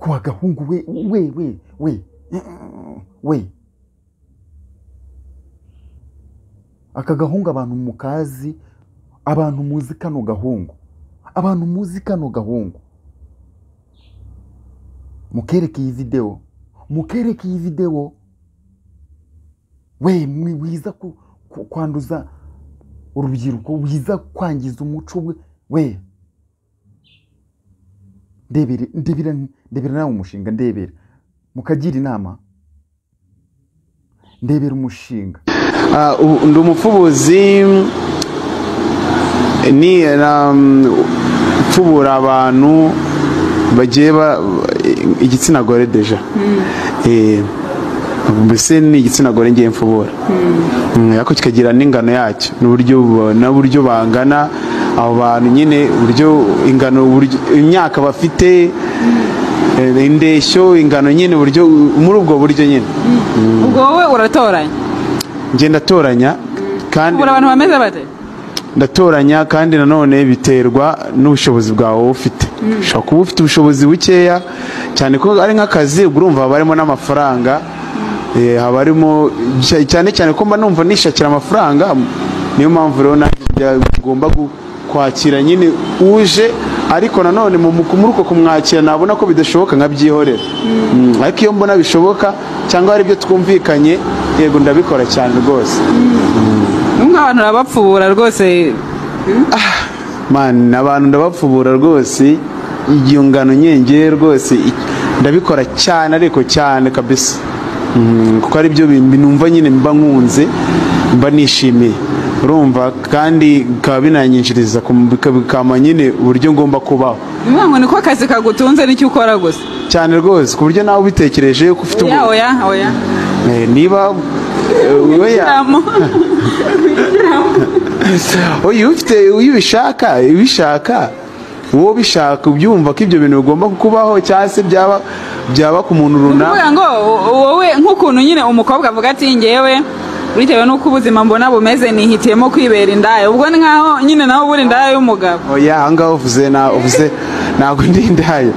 Ariko agahungu we we we we we aka gahungu abantu mukazi, abantu muzi kano gahungu, abantu muzi kano gahungu, mukereke iyi video, mukereke iyi video we, wiza kwanduza urubyiruko, wiza kwangiza umuco we. Ndebere, ndebere, ndebere nawe umushinga, ndebere mukagira inama, ndebere umushinga. Ndi umupfubuzi, ni mfubura abantu bagiye igitsina gore deja. Mbese ni igitsina gore ngiye mfubura, ariko kikagira n'ingano yacyo n'uburyo bangana abo bantu nyine, uburyo ingano, uburyo imyaka bafite, indeshyo, ingano nyine, uburyo muri ubwo buryo nyine. Ubwo wowe uratoranya? Nge ndatoranya kandi abantu bameze bate? Ndatoranya kandi nanone biterwa n'ubushobozi bwawe ufite. Ushobora kuba ufite ubushobozi bukeya cyane ko ari nk'akazi, urumva haba harimo n'amafaranga, haba harimo cyane cyane ko mba numva nishakira amafaranga, niyo mpamvu rero nanjye ngomba kwakira nyine uje, ariko nanone muri uko kumwakira nabona ko bidashoboka nkabyihorera. Ariko iyo mbona bishoboka cyangwa hari ibyo twumvikanye, yego ndabikora cyane rwose. Nk'abantu urabapfubura rwose? Man, abantu ndabapfubura rwose, iyo ngano nyenge rwose ndabikora cyane, ariko cyane kabisa. Kuko ari byo numva nyine mba nkunze, mba nishimiye, urumva, kandi bikaba binanyinjiriza bikama nyine uburyo ngomba kubaho. Ngo niko akazi kagutunze nicyo ukora gusa? Cyane rwose, ku buryo nawe ubitekereje ko ufite oya oya oya. Niba oya oya ufite uyibishaka, ibishaka uwo bishaka ubyumva ko ibyo bintu bigomba kukubaho, cyangwa se byaba ku muntu runaka. Ngo wowe nk'ukuntu nyine umukobwa avuga ati ngewe bitewe n'uko ubuzima mbona bumeze nihitiyemo kwibera indaya, ubwo ni nkaho nyine nawe ubura indaya y'umugabo. Oya, aha ngaho uvuze uvuze ntabwo ndi indaya,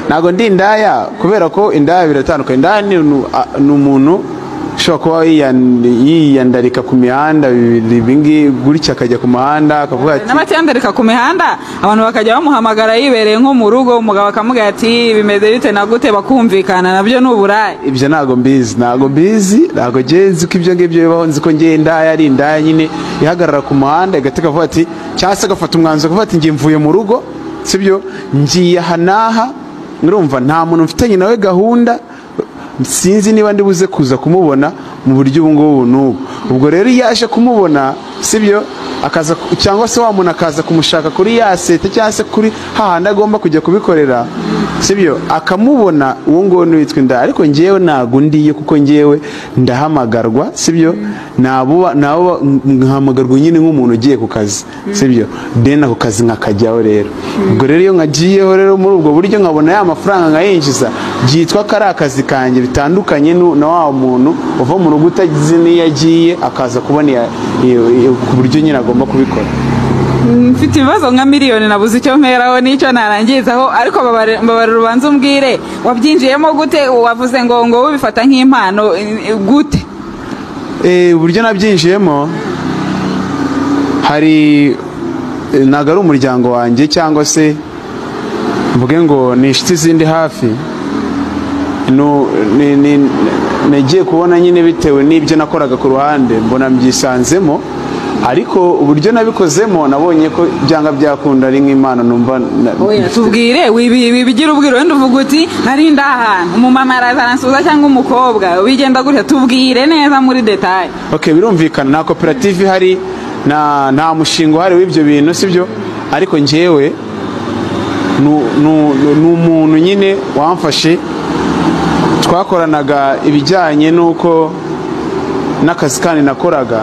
ntabwo ndi indaya, kubera ko indaya biratandukanye. Indaya ni umuntu ushobora kuba yiyandarika ku mihanda ibingi gutya, akajya ku muhanda akavuga ati n'abatiyandarika ku mihanda, abantu bakajya bamuhamagara yibereye nko mu rugo, umugabo akamubwira ati bimeze bite na gute, bakumvikana, nabyo ni uburaya. Ibyo ntabwo mbizi, ntabwo mbizi, ntabwo nzi ko ibyo ngibyo bibaho. Nzi ko ngiye indaya ari indaya nyine ihagarara ku muhanda igateka avuga ati, cyangwa se agafata umwanzuro akavuga ati ngiye mvuye mu rugo, sibyo, ngiye aha n'aha, urumva nta muntu mfitanye nawe gahunda, sinzi niba ndi buze kuza kumubona mu buryo ubu ngubu n'ubu. Ubwo rero iyo aje kumubona, sibyo, akaza cyangwa se wa muntu akaza kumushaka kuri ya sete cyangwa se kuri hahandi agomba kujya kubikorera, sibyo, akamubona, uwo nguwo ni witwa indaya. Ariko ngewe ntabwo ndiye, kuko ngewe ndahamagarwa, sibyo, nabo nkahamagarwa nyine nk'umuntu ugiye ku kazi, sibyo, then ako kazi nkakajyaho rero. Ubwo rero iyo nkagiyeho rero muri ubwo buryo nkabona ya mafaranga nkayinjiza, byitwa ko ari akazi kanjye, bitandukanye na wa muntu uva mu rugo utagize n'iyo agiye akaza kubona ku buryo nyine agomba kubikora. Mfite ibibazo nka miliyoni nabuze icyo mperaho n'icyo narangizaho, ariko mbabarira ubanze umbwire wabyinjiyemo gute? Wavuze ngo ngo ubifata nk'impano gute? Uburyo nabyinjiyemo, hari ntabwo ari umuryango wanjye cyangwa se mvuge ngo ni inshuti zindi hafi, nagiye kubona nyine bitewe n'ibyo nakoraga ku ruhande mbona mbyisanzemo, ariko uburyo nabikozemo nabonye ko byanga byakunda ari nk'Imana numva. Oya tubwire, wibigira ubwiro wenda uvuga uti nari ndahantu umumama araza aransuza cyangwa umukobwa bigenda gutya, tubwire neza muri detail. Okay, birumvikana nta koperative ihari, nta mushinga uhari w'ibyo bintu, sibyo, ariko njyewe ni umuntu nyine wamfashe, twakoranaga ibijyanye n'uko n'akazi kandi nakoraga,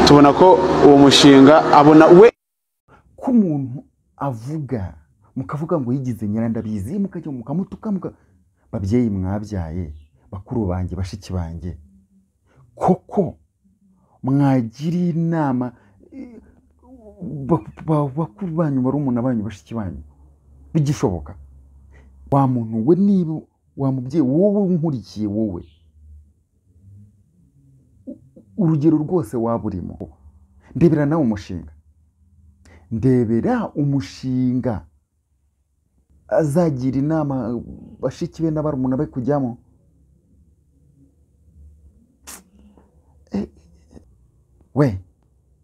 tubona ko uwo mushinga abona we ko umuntu avuga mukavuga ngo yigize nyirandabizi, mukajya mukamutuka babyeyi mwabyaye, bakuru banjye, bashiki banjye, koko mwagira inama bakuru banyu, barumuna banyu, bashiki banyu, bigishoboka? Wa muntu we, niba wa mubyeyi wowe unkurikiye, wowe urugero rwose waba urimo, ndebera nawe umushinga, ndebera umushinga azagira inama bashiki be n'abarumuna be kujyamo.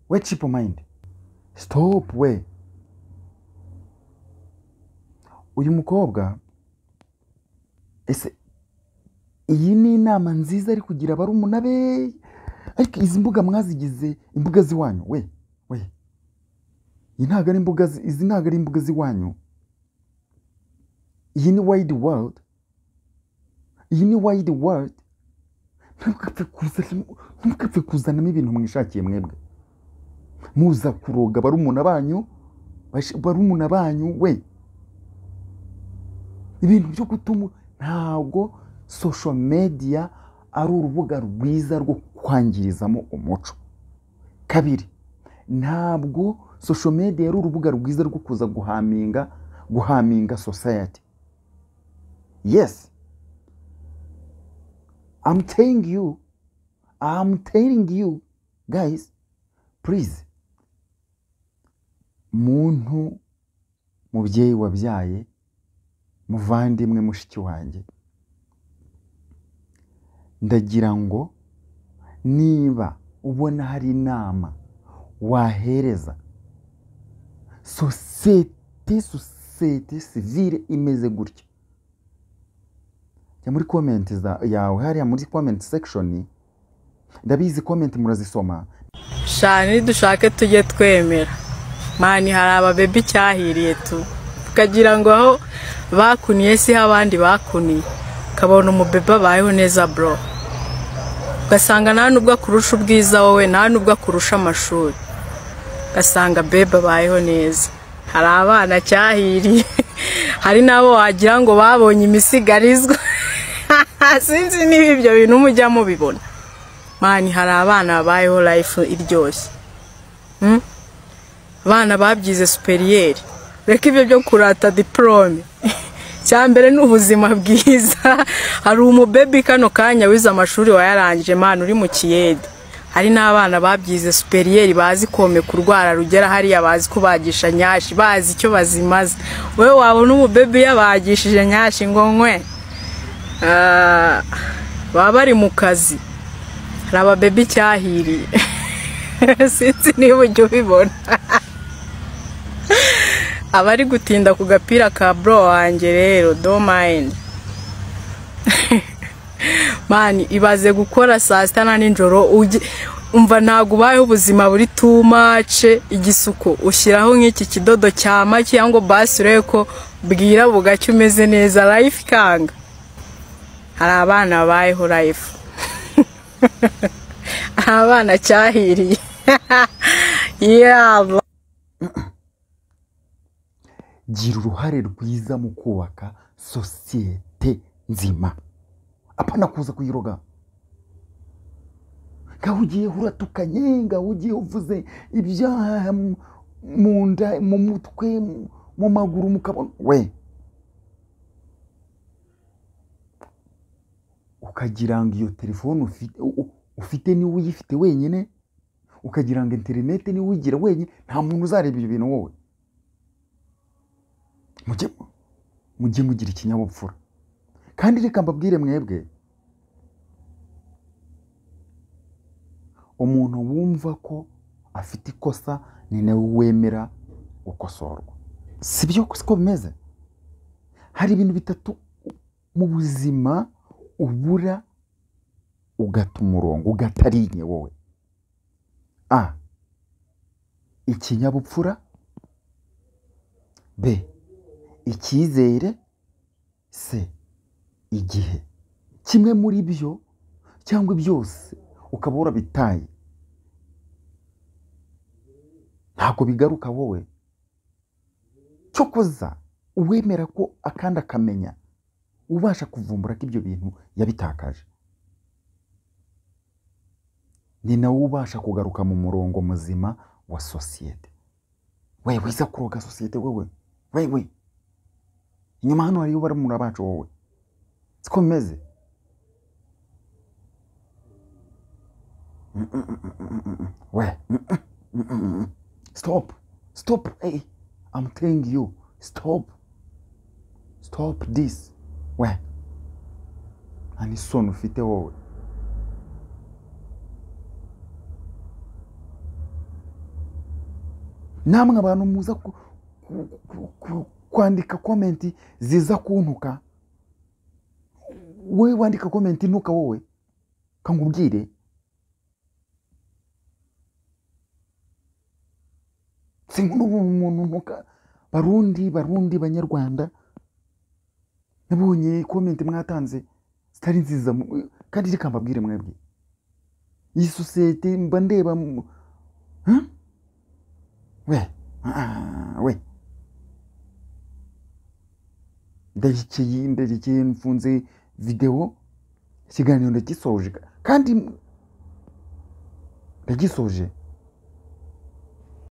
We cheap mind, stop. We uyu mukobwa, ese iyi ni inama nziza ari kugira barumuna be? Ariko izi mbuga mwazigize imbuga z'iwanyu. We iyi ntabwo ari imbuga, izi ntabwo ari imbuga z'iwanyu. Iyi ni wide world, iyi ni wide world. Ntimugapfe kuzanamo ibintu mwishakiye mwebwe, muza kuroga barumuna banyu, barumuna banyu. We ibintu byo gutuma, ntabwo social media ari urubuga rwiza rwo kwangirizamo umuco. Kabiri, ntabwo social media ari urubuga rwiza rwo kuza guhaminga society. Yes, I'm telling you, I'm telling you guys, please, muntu mubyeyi wabyaye, muvandimwe, mushiki wanjye, ndagira ngo niba ubona hari inama wahereza sosiyete sivile imeze gutya, jya muri comment yawe hariya muri comment section, ndabizi comment murazisoma. Shani dushake tujye twemera mani, hari ababebi cyahiriye tu ukagira ngo aho bakuniye si abandi bakuniye, ukabona umubebe abayeho neza bro, ugasanga nta nubwo akurusha ubwiza wowe, nta nubwo akurusha amashuri, ugasanga bebe abayeho neza. Hari abana cyahiriye, hari n'abo wagira ngo babonye imisigarizwa. Sinzi niba ibyo bintu mujya mubibona mani, hari abana babayeho life iryoshye, abana babyize superiere, reka ibyo byo kurata diplome. Cyambere ni ubuzima bwiza. Hari umubebi kano kanya wize amashuri wayarangije mani uri mu kiyede, hari n'abana babyize superiere bazi kome kurwara rugera hariya, bazi kubagisha nyashi, bazi icyo bazimaze. Wewe wabona umubebi yabagishije nyashi ngo nkwe, baba bari mu kazi. Hari ababebi cyahiriye. Sinzi niba ujya ubibona. Abari gutinda ku gapira ka bro wanjye rero, don't mind. Mani ibaze gukora saa sita na nijoro, umva ntago ubayeho ubuzima buri too much. Igisuko ushyiraho nk'iki kidodo cya make ngo basi urebe ko bwira bugacya umeze neza, life ikanga. Hari abana babayeho life, abana cyahiriye. Yaba gira uruhare rwiza mu kubaka sosiyete nzima, apana kuza kuyiroga. Ngaho ugiye uratukanye, ngaho ugiye uvuze ibyaha mu nda, mu mutwe, mu maguru, mukabona we, ukagira ngo iyo telefone ufite niwe uyifite wenyine, ukagira ngo interineti niwe uyigira wenyine, nta muntu uzareba ibyo bintu wowe. Mujye mugira ikinyabupfura. Kandi reka mbabwire mwebwe, umuntu wumva ko afite ikosa ni nawe wemera gukosorwa. Si byo siko bimeze? Hari ibintu bitatu mu buzima ubura ugata umurongo, ugatarinye wowe. A, ikinyabupfura. B, icyizere. C, igihe. Kimwe muri byo cyangwa byose ukaba warabitaye, ntabwo bigaruka wowe. Cyokoza uwemera ko akandi akamenya, ubasha kuvumbura ko ibyo bintu yabitakaje, ni nawe ubasha kugaruka mu murongo muzima wa sosiyete. Wewe wiza kuroga sosiyete wewe, wewe Inyuma hano hariyo barumuna bacu wowe, siko bimeze. We, stop, stop, hey, I'm telling you, stop, stop this. We, nta n'isoni ufite wowe. Namwe abantu muza kwandika comment ziza kuntuka, wowe wandika comment ntuka wowe, kangubwire sinkunda umuntu ntuka. Barundi, Barundi, Banyarwanda, nabonye comment mwatanze zitari nziza, kandi reka mbabwire mwebwe, iyi sosiyete mba ndeba we, we ndayikiye, ndayikiye, mfunze video, ikiganiro ndagisoje, kandi ndagisoje.